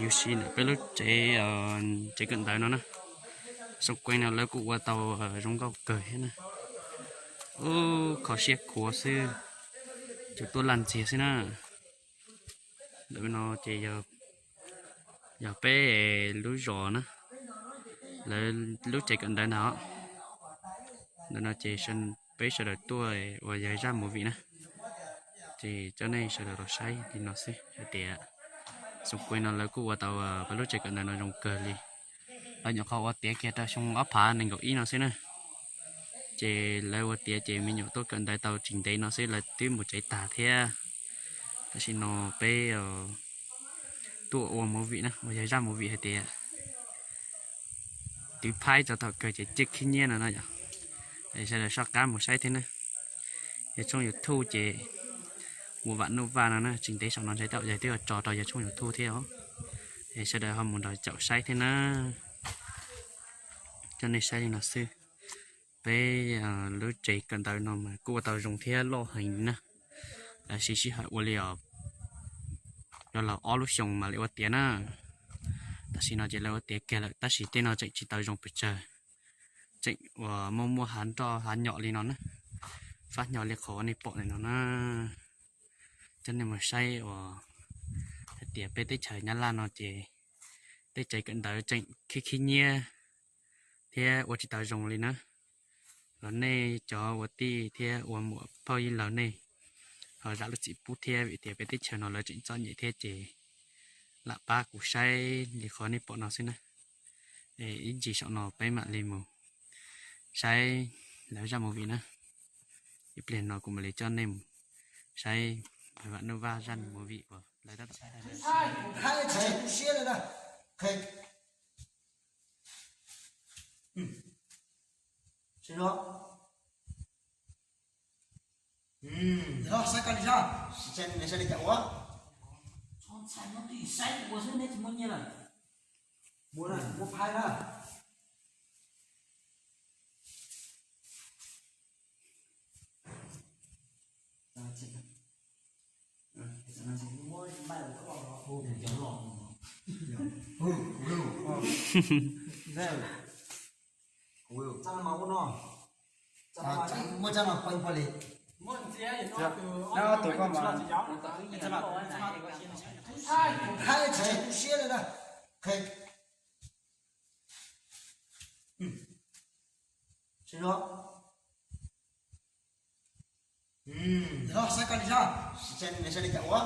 Yus si ntawm peb lub tsev, tsev kawm ntawv no na, xoo kuees no lawv kuj ua tau zoo nkauj kawg thiab na. Ub, kho siab khuav xwb, tsuas tuaj laj ntxiag xwb na. Ntawm no ces yog peb lub zos na, lawv lub tsev kawm ntawv ntag. Ntawm no ces peb sawv daws tuaj ua yawg zaj movie na, ces coj nej sawv daws los saib li no xwb hais tias xoo kuees no lawv kuj ua tau peb lub tsev kawm ntawv no zoo kawg li. Lawv nyuam qhuav ua tiav kiag rau xyoo ob phav nees nkaum ib no xwb na. Ces lawv ua tiav ces me nyuam tuaj kawm ntawv tau tsis ntev no xwb lawv twb mus tsev tag thiab. Tam sim no peb tuaj ua movie na, ua yawg zaj movie hais tias twv phaib txog thaum kawg ces ciaj khib nyiab no no yom. Sawv daws soj qab mus saib thiab na. Yog tshooj YouTube ces Mus Vam Nuj Vaj no na, tsis ntev saum no ntshe tau yog twb tso rau yog tshooj YouTube thiab os. Es sawv daws ho mus nrog caum saib thiab na. Coj nej saib li no xwb. Peb lub tsev kawm ntawv no mas kuj ua tau zoo thiab loj heev na. Lawv siv sij hawm ua li os, rau los ob lub xyoo mam li ua tiav na. Tam sim no ces lawv ua tiav kiag lawm tab sis tej no tseem tsis tau zoo pes tsawg, tseem uas muaj muaj hav nroj hav nyom li no na. Fab nyo li qhov nej pom ntawm no na. Coj nej mus saib uas hais tias peb teb chaws Nyab Laj no ces tej tsev kawm ntawv tseem khib khib nyiab thiab ua tsis tau zoo li na. Los nej cov ua tij thiab ua muam phauj yij laug nej ho zam lub txim pub thiab, vim tias peb teb chaws no lawv tseem txom nyem thiab ces lam pab kuv saib li qhov nej pom no xwb na. Es ib ntsis saum no peb mam li mus saib lawv zaj movie na. Ib pliag no kuv mam li coj nej mus saib Vam Nuj Vaj zaj movie uas lawv tab tom Saib koj li sab, saib li cas ua. Mus na, muab phaib na. Muab tsab no pw pog li. Thaib tsis tu siab li na. Saib koj li sab, saib li cas ua.